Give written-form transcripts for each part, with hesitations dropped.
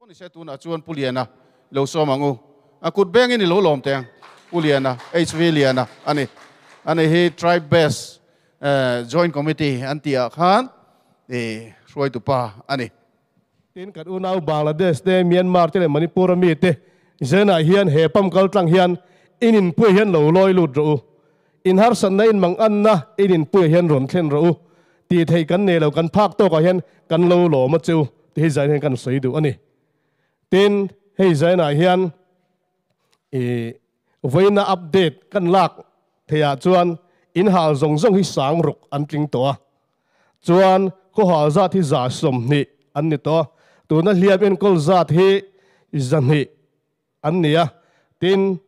Pawh nise tunah chuan Pu Liana lo sawm ang u. A kut bengin i lo lawm teh ang. Pu Liana, HV Liana a ni. Ani hi Tribe Base Joint Committee an tih ah khan i hruaitu pa a ni. Tin, kan unau Bangladesh te, Myanmar te leh Manipur a mi te zenah hian he pump kal tlang hian in inpuiah hian lo lawi lut rawh u. In harsatna in manganna in inpuiah hian rawn thlen rawh u. Tih theih kan nei lo, kan phak tawkah hian kan lo lawm a che u tih hei zain hian kan sawi duh a ni. Tin, hei zainah hian i vawiina update kan lak theihah chuan in hal zawng zawng hi sang ruk an tling tawh a, chuan khawhal zat hi 20 an ni tawh a, tuna hliam enkawl zat hi 200 an ni a, tin,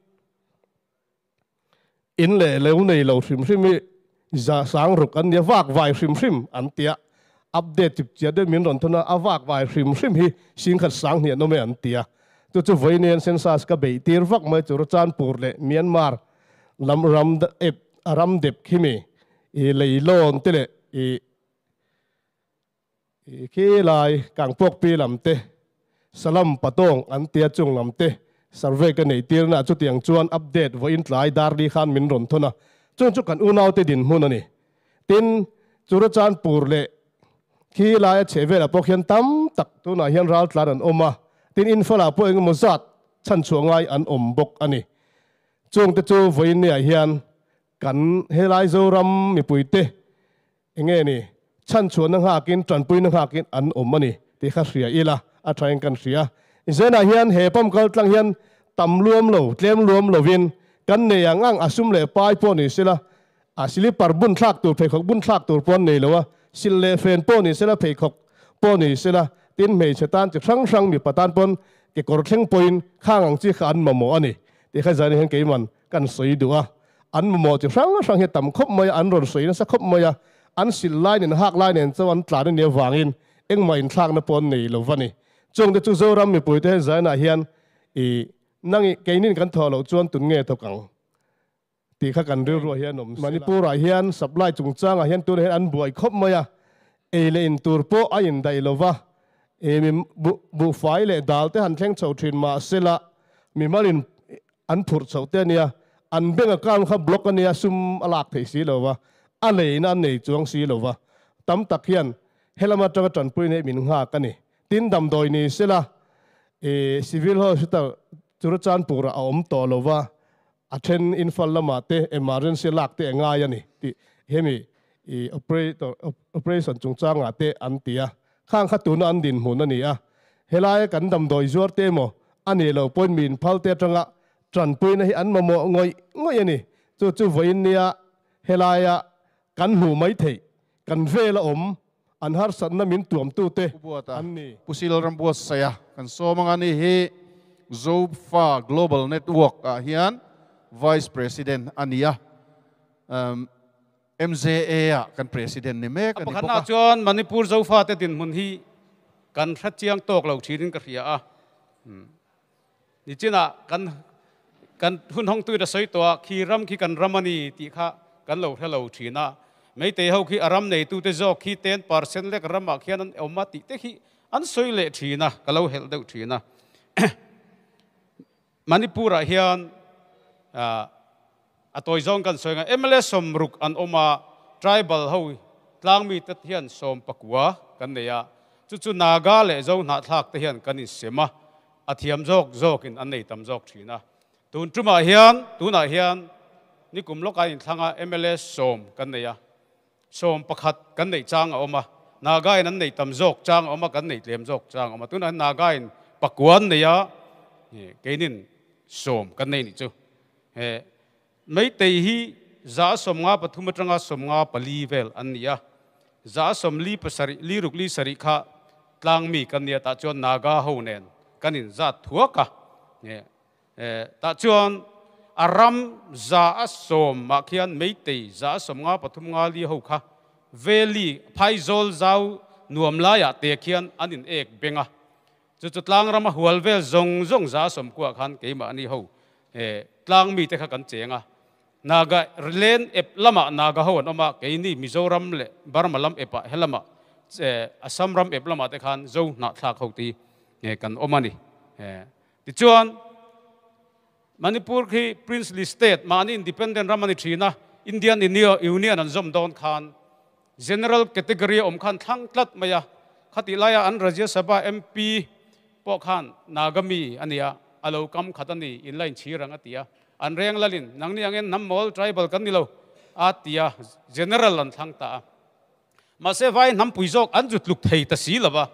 In leh lo nei lo hrim hrim hi 100 an nia, vak vai hrim hrim an tia. Update chip chiah deuh min rawn thawn a, a vak vai hrim hrim hi 10,200 an awm e an tia. Chu chu vawiin census ka beih tir vak mai chu Rachanpur leh Myanmar lam ram ep ram dep khi mi i leilawn te leh i I khi lai Kangpawkpi lam te, Salam Patawng an tia chung lam te survey ka neih tirna ah chutiang chuan update vawiin tlai dar li khan min rawn thawn a, chung chu kan unaute dinhmun a ni. Tin, Churachandpur leh khi laia chheh velah pawh khian tam tak tunah hian raltlan an awm a, tin Imphal ah pawh engemaw zat chhanchhuah ngai an awm bawk a ni. Chungte chu vawiin niah hian kan helai Zoram mipuite Enge ni, chhanchhuahna nghakin, tanpuina nghakin an awm a ni tih kha hria ila, a thain kan hria. Zenah hian he pump kal tlang hian tam luam lo, tlem luam lovin kan nei ang ang a sum leh pai pawh ni sela, a slipper bun thlak tur, pheikhawk bun thlak tur pawh an nei lo a, sil leh fen pawh ni sela, pheikhawk pawh ni sela, tin hmeichhe tan chi hrang hrang mipa tan pawn kekawr thleng pawhin khang ang chi kha an mamawh a ni tih kha zanah hian keiman Kan sawi duh a, an mamawh chi hrang hrang hi tam khawp mai a, an rawn sawi nasa khawp mai a, an sil lai nen hak lai nen chuan an tlan a nih avangin engmah inthlakna pawh an nei lo va ni. Chungte chu Zoram mipuite hian zainah hian i nangi keinin kan thawh loh chuan tun nge thawk ang tih kha kan rilruah hian awm sela. Manipur-ah hian supply chungchangah hian tunah hian an buai khawp mai a, ei leh in tur pawh a indaih lo va, i mi buhfai leh dal te han thleng chho thin mah sela mimalin An phurh chhoh te a nia, an bank account kha block a nia, sum a lak theih si lo va, a leina an nei chuang si lo va, tam tak hian helam atanga tanpui neih min nghak a ni. Tin, damdawi ni sela i civil hospital Churachandpur ah a awm tawh lo va, a then Imphal lamah te emergency lak te a ngai a ni tih hemi i operator operation chungchangah te an ti a, khang kha tuna an dinhmun a ni a, helaia kan damdawi zuar te emaw A nih loh pawhin mi inphalte atanga tanpuina hi an mamawh ngawih ngawih a ni. Chu chu vawiin nia helaia kan hmuh mai theih, kan vela awm, an harsatna min tuamtute Pu Buata, an ni. Pu Sil Rambuatsaia kan sawm anga ni hi Zofa Global Network ah hian Vice President a ni a, MJA ah kan President ni mek a ni bawk a. Pakhatnaah chuan Manipur Zofate dinhmun hi kan hre chiang tawk lo thinin ka hria a. Nichinah kan kan hun hawngtuin a sawi tawh a, khi ram khi kan ram a ni tih kha kan lo hre lo thin a. Meitei ho khi a ram neitute zawk khi 10% lek ramah khian an awm a tih te khi an sawi leh thin a, ka lo helh deuh thin a. Manipur-ah hian a tawi zawng kan sawi ang a, mla 60 an awm a, tribal ho tlangmi te hian 19 kan nei a, chu chu Naga leh Zo hnahthlak te hian kan insem a, a thiam zawk zawkin an nei tam zawk thin a. Tun tumah hian, tunah hian nikum lawka inthlang a mla 10 kan nei a, 11 kan neih chang a awm a, Naga-in an neih tam zawk chang a awm a, kan neih tlem zawk chang a awm a. Tunah hian Naga-in pakua an nei a, keinin 10 kan nei nih chu. He Meitei hi 153 atanga 54 vel an ni a, 47, li ruk li sarih kha tlangmi kan nia, tah chuan Naga ho nen kan inzat thuak a. Tah chuan a ram 100 ah khian Meitei 153 nga li ho kha Valley phaizawl zau nuam laiah te khian an in ek beng a. Chu chu tlang rama hual vel zawng zawng 190 khan keimahni ho tlang mite kha kan cheng a. Naga len ep lamah Naga ho an awm a, keini Mizoram leh Burma lam epah helamah Assam ram ep lamah te khan Zo hnahthlak ho te hi. Kan awm a ni. Tichuan, Manipur khi princely state, mahni independent ram a ni thin a, Indian Union an zawm dawn khan General category a awm khan thlang tlat mai a, khatih laia an Rajya Sabha MP pawh khan Naga mi a nia, a lo kam khat a ni, in la inchhir ang a ti a, an reng lalin nangni angin hnam mawl tribal kan ni lo a ti a, General an thlang ta a. Mahse vai hnampui zawk an zu tluk thei ta si lo va,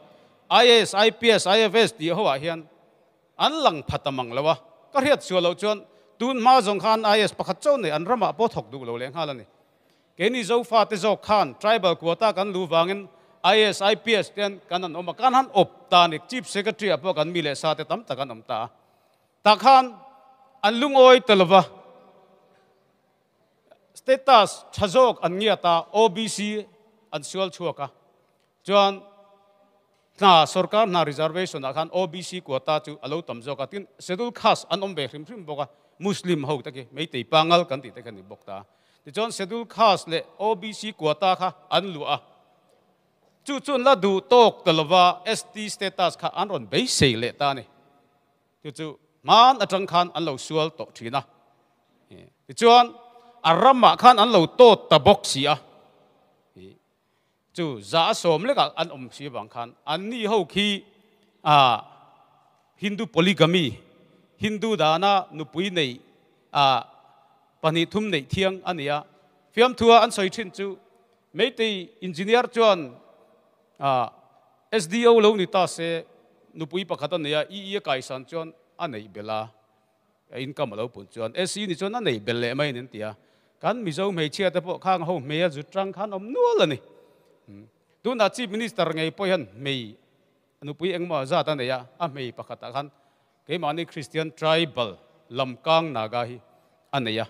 IAS, IPS, IFS tih ho ah hian an lang pha ta mang lo a, ka hriat sual loh chuan tun hma zawng khan IAS pakhat chauh nei an ramah pawh thawk duh lo leh nghal a ni. Keini Zofate zawk khan tribal quota kan luh vangin IAS, IPS te an kan an awm a, kan han awp ta a ni, Chief Secretary ah pawh kan mi leh sa te tam tak an awm ta a, tah khan an lungawi ta lo va. Status tha zawk an ngiat a, OBC an sual chhuak a, chuan hna sorkar hna reservation ah khan OBC quota chu a lo tam zawk a, tin schedule caste an awm ve hrim hrim bawk a, Muslim ho te khi Meitei Pangal kan tih te kha ni bawk ta. Tichuan schedule caste leh OBC quota kha an luah a, chu chuan la duh tawk ta lova ST status kha an rawn beisei leh ta a ni. Chu chu hman atang khan an lo sual tawh thin a. Tichuan a ramah khan an lo tawt ta bawk si a. Chu za a sawm lekah an awm si avang khan anni ho khi Hindu polygamy, Hindu dana nupui nei pahnih thum neih thiang a ni a. Fiamthua an sawi thin chu Meitei engineer chuan SDO lo ni ta se, nupui pakhat a nei a, EE a kaisan chuan a neih belh a, a income a lo pun chuan SE ni chuan a neih belh leh mai a ni an ti a. Kan Mizo hmeichhia te pawh khang ho hmei a zut tang khan awm nual a ni. Tunah Chief Minister ngei pawh hian hmei nupui engmaw zat a nei a, a hmei pakhatah khan keimahni Christian tribal lamkang Naga hi a nei a.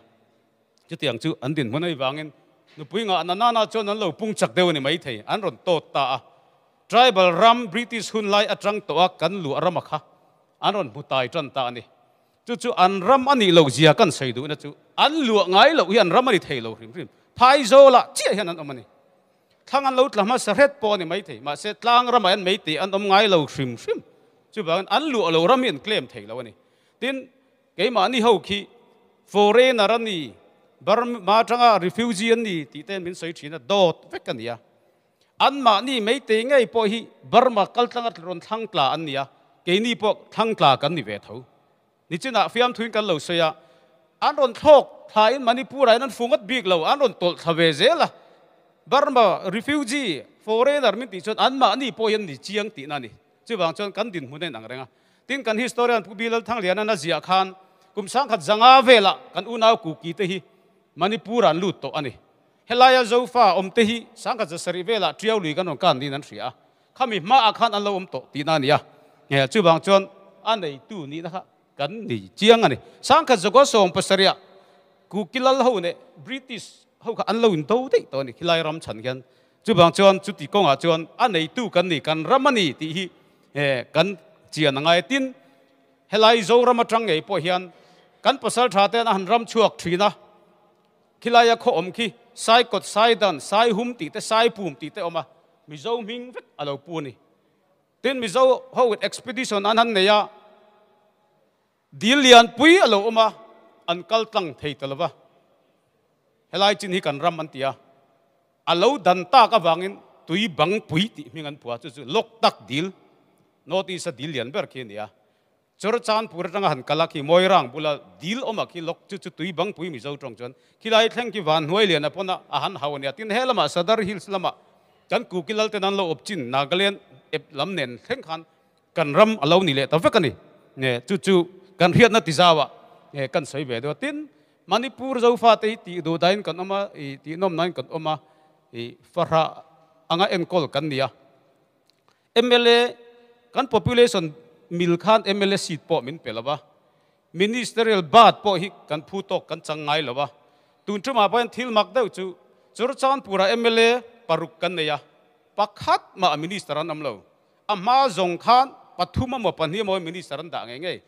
Chutiang chu an dinhmun anih vangin nupui ngah na nana chuan an lo pung chak deuh a ni maithei, an rawn tawt ta a. Tribal ram British hun lai atang tawh a kan luah rama kha an rawn hmu tai tan ta a ni. Chu chu an ram a nih loh zia kan sawi duhna chu an luah ngai loh hi an ram a ni thei lo hrim hrim. Phaizawlah chiah hian an awm a ni. Thlang an lo tla hmasa hret pawh a ni maithei, mahse tlang ramah hian meitei an awm ngai lo hrim hrim. Chuvangin an luah lo ram hi an claim thei lo a ni. Tin, Keimahni ho khi foreigner a ni, Burma atanga refugee an ni tih te min sawi thin a, dawt vek a ni a. Anmahni Meitei ngei pawh hi Burma kaltlanga rawn thlang tla an ni a, keini pawh thlang tla kan ni ve tho. Nichinah fiamthuin kan lo sawi a, an rawn thlawk thlain Manipur-ah hian an fu ngawt bik lo, an rawn tawlh thla ve zel a. Burma refugee, foreigner min tih chuan anmahni pawh hi an ni chiang tihna a ni. Chuvang chuan kan dinhmun a inang reng a. Tin, kan historian Pu Bilal Thangliana'n a ziah khan kum sangkhat zanga velah kan unau Kuki te hi Manipur ah an lut tawh a ni. Helaia Zofa awm te hi sangkhat zasarih velah Tiau lui kan rawn kan niin an hria a. Khami hmaah khan an lo awm tawh tihna a ni a. Chuvang chuan a neitu nihna kha kan ni chiang a ni. Sangkhat zakaw 70ah Kuki lal ho leh British ho kha an lo indo daih tawh a ni khilai ram chhan khian. Chuvang chuan chuti kawngah chuan a neitu kan ni, kan ram a ni tih hi kan chian a ngai. Tin, helai Zoram atang ngei pawh hian kan pasal tha ten a han ram chhuak thin a, khilaia khaw awm khi Saikawt, Saidan, Saihum tih te, Saipum tih te awm a, Mizo hming vek a lo pu a ni. Tin, Mizo ho expedition an han nei a, Dil lianpui a lo awm a, an kal tlang thei ta lo va. Helai chin hi kan ram an ti a, a lo dan tak avangin tui bang pui tih hming an phua, chu chu Loktak dil, North East a dil lian ber khi a ni a. Churachandpur atanga han kal a khi Moirang bula dil awm a khi Lok chu chu tui bang pui Mizo tawng chuan khilai thleng khi van hnuai lian a pawn a, a han hau a nia. Tin, he lamah Sadar Hills lamah kan Kuki lal ten an lo awp chin Nagaland ep lam nen thleng khan Kan ram a lo ni leh ta vek a ni. Chu chu kan hriatna ti zauah kan sawi ve deuh a. Tin, Manipur Zofate hi tih duh dahin kan awm a, tih nawm nain kan awm a, fahrah anga enkawl kan ni a. Mla, kan population mil khan mla seat pawh min pe lo va, ministerial berth pawh hi kan phu tawk kan chang ngai lo va. Tun tumah pawh hian thil mak deuh chu Churachandpur-ah mla paruk kan nei a, pakhat mah minister an awm lo. A hma zawng khan pathum emaw pahnih emaw minister an dah ngei ngei.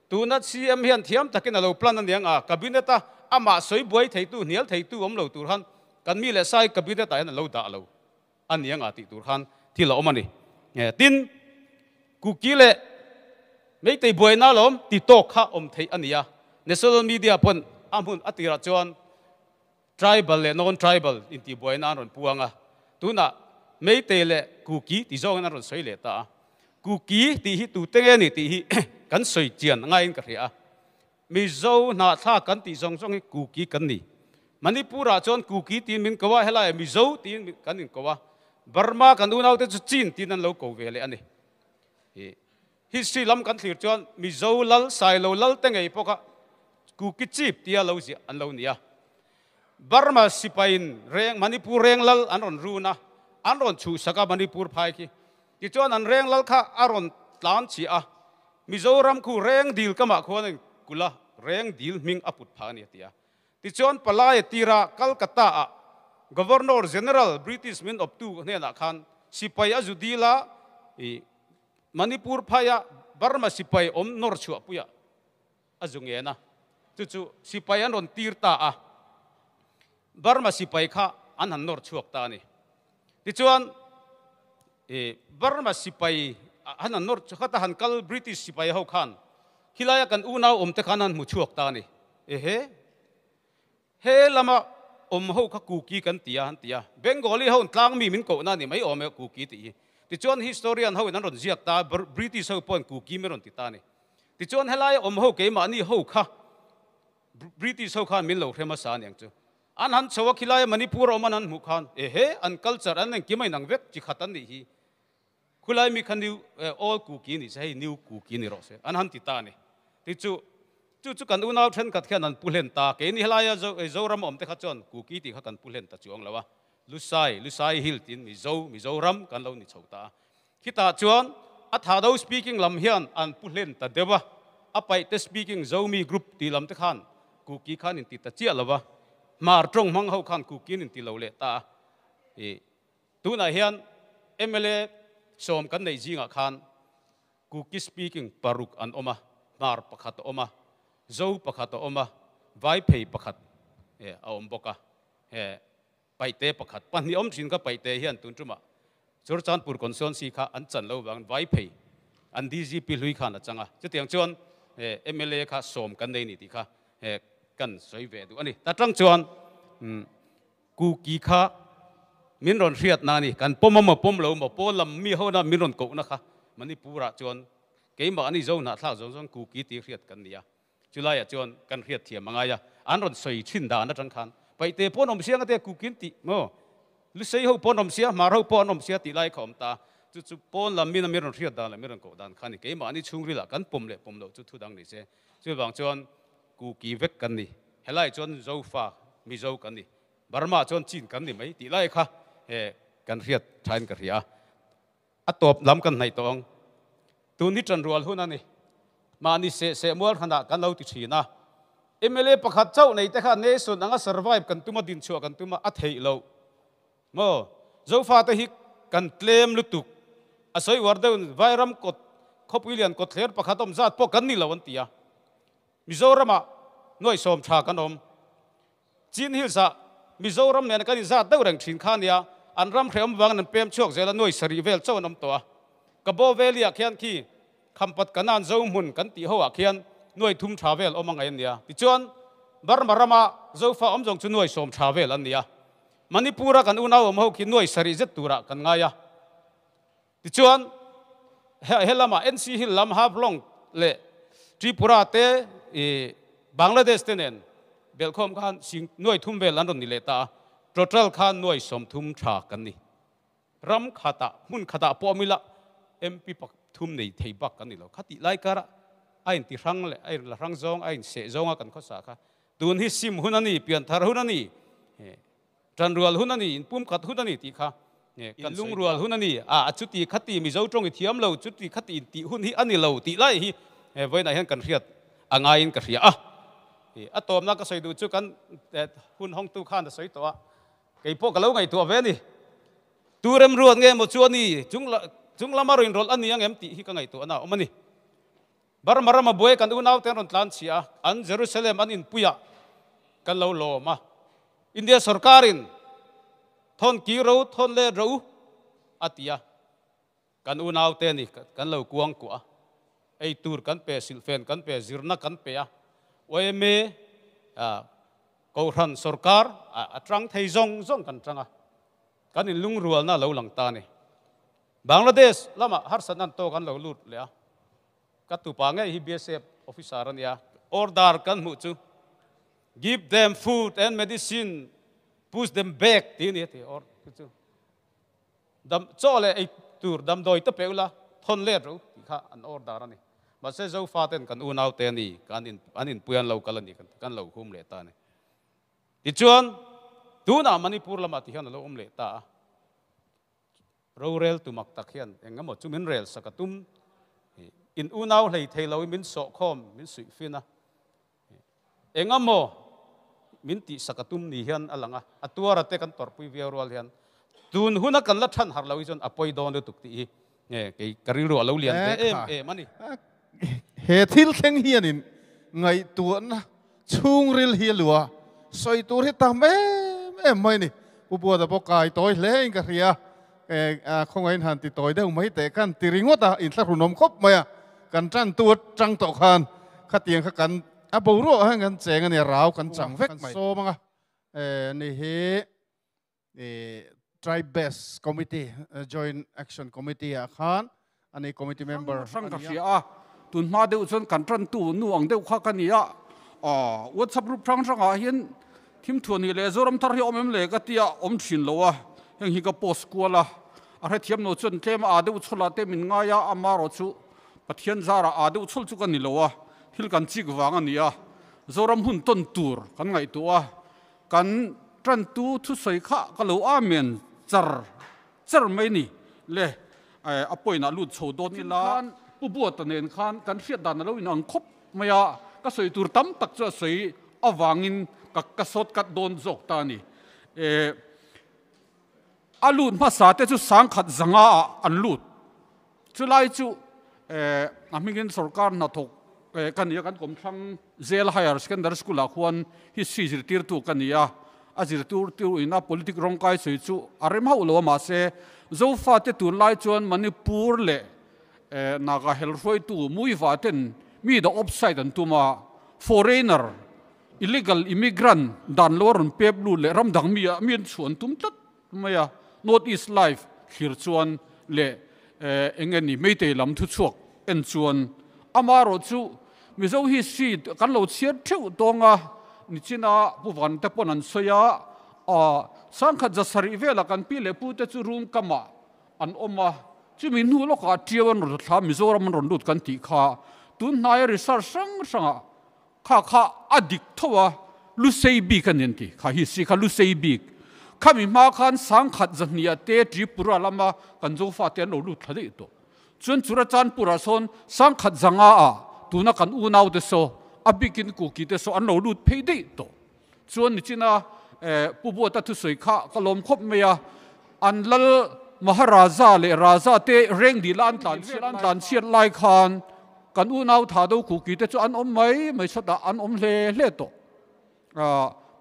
Tuna CM hian thiam takin a lo plan a niang a, cabinet a amah sawi buai theitu, hnial theitu awm lo tur khan kan mi leh sai cabinet ah hian a lo dah lo a niang a tih tur khan thil a awm a ni. Tin, Kuki leh. Meitei buaina lawm ti tawk kha awm theih a ni a, national media pawn a hmun a tirah chuan tribal leh non tribal intih buaina an rawn puang a, tunah Meitei leh Kuki ti zawngin an rawn sawi leh ta a, Kuki tih hi tute nge ni tih hi kan sawi chian ngaiin ka hria a, Mizo hnahthlak kan tih zawng zawng hi Kuki kan ni. Manipur-ah chuan Kuki tiin min ko a, helaiah Mizo tiin kan inko a, Burma kan unaute chu Chin tiin an lo ko ve leh a ni. History lam kan thlir chuan Mizo lal, Sailo lal te ngei pawh kha Kuki Chief tia lo ziah an lo ni a. Burma sipaiin reng Manipur reng lal an rawn run a, an rawn chhuhsak a Manipur phai khi. Tichuan an reng lal kha a rawn tlan chhiah a, Mizoram khu reng dil kamah khuan a inkulh a, reng dil hming a put phah a ni a ti a. Tichuan Palai tira Calcutta-ah Governor General British min awptu hnenah khan sipai a zu dil a, i Manipur phaia Burma sipai awm nawr chhuahpuiah a zu ngen a, chu chu sipai an rawn tir ta a, Burma sipai kha an han nawr chhuak ta a ni. Tichuan i Burma sipai an han nawr chhuak a, han kal British sipai ho khan khilaia kan unau awmte khan an hmu chhuak ta a ni. Ehe! He lama awm ho kha Kuki kan ti a, an ti a. Bengali ho in tlang mi min kohna a ni mai awm e Kuki tih hi. Tichuan historian ho in an rawn ziak ta a, British ho pawhin Kuki min rawn ti ta a ni. Tichuan helaia awm ho keimahni ho kha British ho khan min lo hre hmasa a niang chu. An han chho a, khilaia Manipur a awm an han hmuh khan ehe an culture an engkim a inang vek chi khat an nih hi. Khulai mi kha new old Kuki ni se hei new Kuki ni rawh se an han ti ta a ni. Ti chu chu chu kan unau thenkhat khian an pu hlen ta. Keini helaia Zoram awm te kha chuan Kuki tih kha kan pu hlen ta chuang lo a. Lusai, Lusai Hill tiin Mizo, Mizoram kan lo ni chho ta a. Khitah chuan a Thado speaking lam hian an pu hlen ta deuh a. A paihte speaking Zomi group tih lam te khan Kuki khan in ti ta chiah lo a. Hmar tawng hmang ho khan Kuki an inti lo leh ta a. I Tunah hian mla sawm kan neih zingah khan Kuki speaking paruk an awm a, Hmar pakhat a awm a, Zo pakhat a awm a, Vaiphei pakhat a awm bawk a, he Paihte pakhat, pahnih awm thin kha Paihte hian tun tumah Churchandpur constituency kha an chan lo vangin Vaiphei an DGP hlui khan a chang a, chutiang chuan mla kha sawm kan nei ni tih kha kan sawi ve duh a ni. Ta tang chuan Kuki kha min rawn hriat na ni, kan pawm a maw pawm lo maw, pawl lam mi ho na min rawn koh na kha Manipur ah chuan keimah ani zo hnahthlak zawng zawng Kuki tih hriat kan ni a, chulai ah chuan kan hriat thiam a ngai a, an rawn sawi thin dan atang khan Paihte pawh an awm sia ngate Kuki an tih maw, Lusei ho pawh an awm sia, Hmar ho pawh an awm sia tih lai kha a awm ta, chu chu pawn lam min a min rawn hriat dan leh min rawn koh dan kha a ni, keimah ani chhungril ah kan pawm leh pawm loh chu thu dang ni se, chuvang chuan Kuki vek kan ni. Helai chuan Zofa, Mizo kan ni. Burma chuan Chin kan ni mai tih lai kha he kan hriat thain ka hria a. A tawp lam kan hnaih tawh ang. Tun hi ṭanrual hun a ni. Mahni seh seh mual hranah kan lo ti ṭhin a. Mla pakhat chauh nei te kha nation anga survive kan tum a, dinchhuah kan tum a, a theih loh. Maw? Zofa te hi kan tlem lutuk. A sawi uar deuh Vairam kawt khawpui lian kawtthler pakhat awm zat pawh kan ni lo an ti a. Mizoramah nuaih sawm tha kan awm. Chin Hills-ah Mizoram nena kan inzat deuh reng thin kha nia, an ram hrehawm vangin an pem chhuak zel a, nuaih sarih vel chauh an awm tawh a. Kabo Valley-ah khian khi Khampat Kanan Zo hmun kan tih hoah khian nuaih thum tha vel awm a ngaih an nia. Tichuan, Burma rama Zofa awm zawng chu nuaih sawm tha vel an nia. Manipur-a kan unau awm ho khi nuaih sarih zet turah kan ngai a. Tichuan, he lamah NC Hill lam Haflong leh Tripura te i Bangladesh te nen belhkhawm khan sing nuai thum vel an rawn ni leh ta a, total khan nuai sawmthum tha kan ni. Ram khatah, hmun khatah pawh awm ila MP pathum nei thei bak kan ni lo. Khatih lai karah a inti hrang leh a inla hrang zawng, a inseh zawnga kan khawsa kha tun hi sim hun a ni, pianthar hun a ni. Ṭanrual hun a ni, inpumkhat hun a ni tih kha kan lungrual hun a ni. A chuti khati Mizo ṭawng i thiam lo, chuti khati intih hun hi a ni lo tih lai hi vawiinah hian kan hriat a ngaiin ka hria a. A tawmna ka sawi duh chu kan hun hawngtu khan a sawi tawh a, kei pawh ka lo ngaihtuah ve a ni. Tu remruat nge maw chu a ni, chung lama rawn inrawlh a ni ang em tih hi ka ngaihtuahna a awm a ni. Burma rama buai kan unaute an rawn tlan chhia a, an Jerusalem an inpuiah kan lo lawm a. India sorkarin thawn ki ro, thawn let ro a ti a, kan unaute ni kan lo kuang kuah a. Ei tur kan pe, silhfen kan pe, zirna kan pe a, yma, Kohhran sorkar a tang thei zawng zawng kan tang a, kan inlungrualna a lo lang ta a ni. Bangladesh lamah harsatna an tawk an lo lut leh a, ka tupa ngei hi BSF officer a nia, order kan hmuh chu give them food and medicine, push them back tih a ni a ti, or chu dam chaw leh ei tur damdawi te pe ula thawn let ro tih kha an order a ni. Mahse Zofa ten kan unau te a ni, kan in an inpui an lo kal a ni kan lo hum leh ta a ni. Tichuan tunah Manipur lamah ti hian a lo awm leh ta a, rorel tu mak tak hian eng emaw chu min rel sak a tum, in unau hlei thei loin min sawhkhawm min suih fin a, Eng amaw min tihsak a tum ni hian a lang a, a tuara te kan tawrhpui viau rual hian tun huna kan la chhan harh lo hi chuan a pawi dawn lutuk tih hi nge kei ka rilru a lo lian ve em em a ni. He thil thleng hianin ngaihtuahna chhungril hi a luah sawi tur hi tam em em mai a ni. Pu Buata pawh kai tawi hle in ka hria, khawngaihin han ti tawi deuh mai teh khan ti ringawt a, inthlahrunawm khawp mai a, kan tantu atang tawh khan khatiang kha kan a boruak hian kan cheng a nia, rau kan chang vek mai. Sawm anga ni hi Tribe Based Committee, Joint Action Committee ah khan ani committee member hrang ka hria a, tun hma deuh chuan kan tantu nu ang deuh kha ka ni a, WhatsApp group hrang hrangah hian thimthuan hi leh Zoram thar hi awm em le ka tia awm thin lo a, heng hi ka post kual a, a hrethiam lo chuan tlem a deuh chhawlah te min ngai a, amarawh chu Pathian zarah a deuh chhawlh chu ka ni lo a, thil kan chik vang a ni a, Zoram hun tawn tur kan ngaihtuah a, kan tantu thusawi kha ka lo amen char char mai ni le a point ah lut chho dawn ila khan Pu Buata nen khan kan hriat dan a lo inang khawp mai a, ka sawi tur tam tak chu a sawi avangin ka ka sawt kat dawn zawk ta a ni. A lut hmasa te chu sangkhat zanga ah an lut. Chulai chu a hmingin sorkar hnathawk ka ni a, kan kawmthlang Zel Higher Secondary School ah khuan history zirtirtu ka ni a, a zirtirtu ina politic rawngkai sawi chu a rem hauh lo a, mahse Zofate tunlai chuan Manipur leh Naga hel hruaitu Muiva ten mi the offside an tum a, foreigner, illegal immigrant dan lo a rawn pep lut leh ram dang mi ah mi an chhuah an tum tlat mai a, North East Live thlir chuan leh eng nge ni Meitei lam thuchhuak en chuan amarawh chu Mizo history kan lo chhiar theuh tawng a, nichina Pu Van te pawn an sawi a, sangkhat za sarih velah kan pi leh pu te chu room kamah an awm a, chumi hnu lawkah Tiau an rawn thla Mizoram an rawn lut kan tih kha tun hnaia research hrang hrangah Kha kha a dik tho a, Lusei bik a ni an ti. Kha hi si kha Lusei bik. Khami hma khan sangkhat zahnih te Tripura lama kan Zofa te an lo lut thla daih tawh. Chuan Churachandpur ah sawn sangkhat zanga ah tuna kan unau te saw a bikin Kuki te saw an lo lut phei daih tawh. Chuan nichina Pu Buata thusawi kha ka lawm khawp mai a, an lal Maharaja leh Raja te reng dila an tlanchhiat lai khan Kan unau tha do Kuki te chu an awm mai mai sawtah an awm hle hle tawh.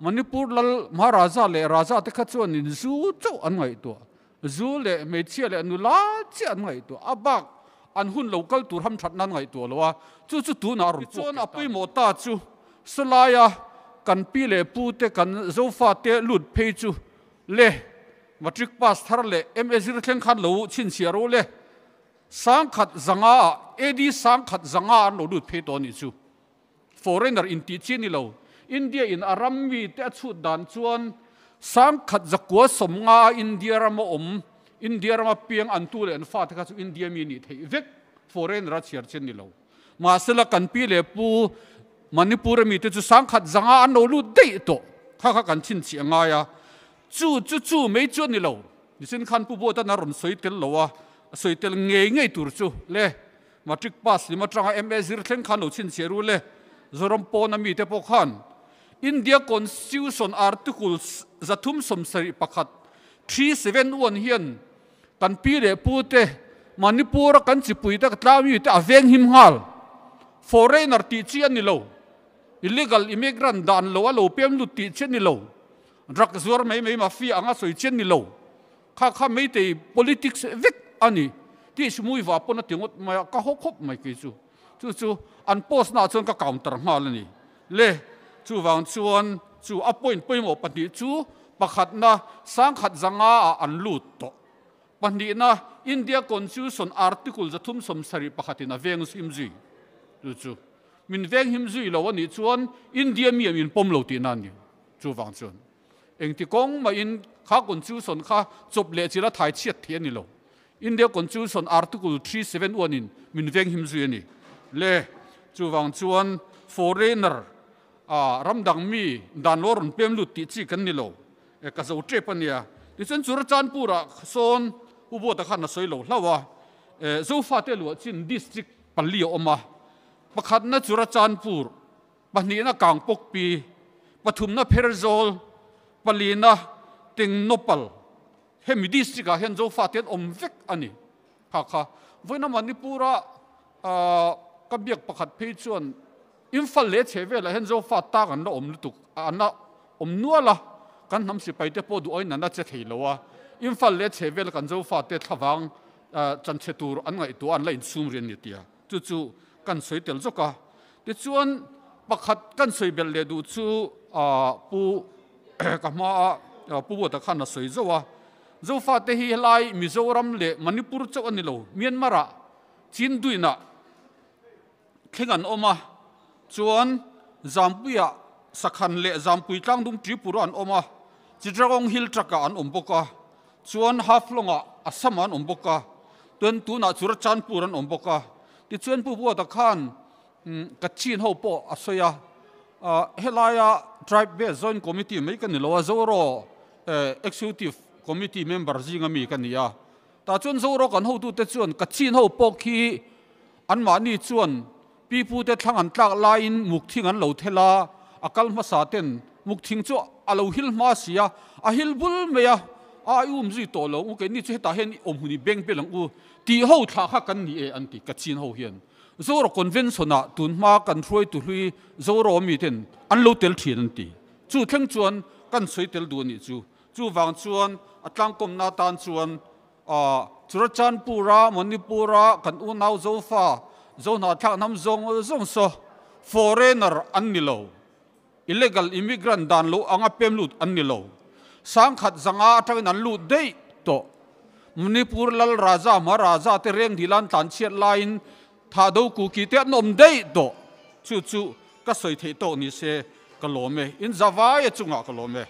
Manipur lal Maharaja leh Raja te kha chuanin zu chauh an ngaihtuah. Zu leh hmeichhia leh nula chiah an ngaihtuah. A bak an hun lo kal tur hamthatna an ngaihtuah lo a, chu chu tunah a rawn puak Tichuan a pawimawh ta chu sawlaia kan pi leh pu te kan Zofa te lut phei chu le Matric pass thar leh MA zir thleng khan lo chhinchhiah ro le. Sangkhat zanga ah AD sangkhat zanga an lo lut phei tawh a nih chu. Foreigner in tih chi a ni lo. India in a ram mi te a chhut dan chuan sangkhat zakua sawmnga a India rama awm, India rama piang an tu leh an fate kha chu India mi nih theih vek foreigner a chhiar chi a ni lo. Mahsela kan pi leh pu Manipur a mi te chu sangkhat zanga an lo lut daih tawh kha kha kan chhinchhiah a ngai a. Chu chu chu mai chu a ni lo. Nichin khan Pu Buatan a rawn sawi tel lo a, a sawi tel ngei ngei tur chu le Matric pass lim atanga MA zir thleng khan lo chhinchhiah ru le. Zoram pawna mite pawh khan India Constitution Article 371, 371 hian kan pi leh pu te Manipur a kan chipui te ka tlau mi te a veng him nghal. Foreigner tih chi a ni lo. Illegal immigrant dan lo a lo pem lut tih chi a ni lo. Drug zuar mai mai mafia anga sawi chian ni lo. Kha kha Meitei politics vek a ni tih Sumuiva pawn a ti ngawt mai a, ka haw khawp mai kei chu. Chu chu an post na chuan ka counter nghal ani. Le chuvang chuan chu a point pawimawh pahnih chu pakhatna sangkhat zanga ah an lut tawh. Pahnihna India Constitution Article 371 in a veng him zui. Chu chu min veng him zui lo anih chuan India mi min pawm lo tihna ani. Chuvang chuan engti kawng mahin kha Constitution kha chawp leh chila thai chhiat thei ani lo. India Constitution Article 371 in min veng him zui ani. Le chuvang chuan foreigner a ramdang mi dan lo rawn pem lut tih chi kan ni lo. Ka zo tep ania. Tichuan Churachandpur ah sawn Pu Buata khan a sawi lo hlauh a. Zofa te luah chin district pali a awm a. Pakhatna Churachandpur, pahnihna Kangpokpi, pathumna Pherzawl, palina Tengnoupal. Hemi district ah hian Zofa te an awm vek a ni. Kha kha vawiina Manipur-a ka biak pakhat phei chuan Imphal leh chhe velah hian Zofa tak an la awm lutuk, an la awm nual a, kan hnam sipai te pawh duh aiin an la che thei lo a. Imphal leh chhe vela kan Zofa te thlavang chanchhe tur an ngaihtuah an la insum rian ni tia. Chu chu kan sawi tel zawk a. Tichuan pakhat kan sawi belh leh duh chu Pu ka hmaa Pu Buata khan a sawi zauh a. Zofa te hi helai Mizoram leh Manipur chauh a ni lo, Myanmar-ah Chinduinah thleng an awm a, chuan Zampuiah Sakhan leh Zampui Tlangdung Tripura an awm a, Chittagong Hill Track-ah an awm bawk a, chuan Haflong-ah Assam-ah an awm bawk a, chuan tunah Churachandpur an awm bawk a. Tichuan Pu Buata khan Kachin ho pawh a sawi a, helaia Tribe Based Joint Committee mai ka ni lo a, Zoro Executive Committee member zinga mi ka ni a. Tah chuan Zoro kan hotute chuan Kachin ho pawh khi anmahni chuan pipute thlang an tlak laiin mukthing an lo thel a, a kal hmasa ten mukthing chu a lo hil hma si a, a hil bul mai a, a i um zui tawh lo u, keini chu hetah hian i awm hun i beng bel ang u tih ho thlah kha kan ni e an ti Kachin ho hian. Zoro Convention ah tun hma kan hruaitu hlui Zoro mi ten an lo tel thin an ti. Chu thleng chuan kan sawi tel duh a nih chu. Chuvang chuan a tlangkawmna atan chuan Churachandpur-a, Manipur-a kan unau Zofa, Zohnahthlak hnam zawng zawng saw foreigner an ni lo. Illegal immigrant dan lo anga pem lut an ni lo. Sangkhat zanga atangin an lut daih tawh. Manipur Lal Raja Maharaja te reng dil an tlanchhiat laiin Thahdo Kuki te an awm daih tawh. Chu chu ka sawi theih tawk ni se ka lawm e. In zavai a chungah ka lawm e.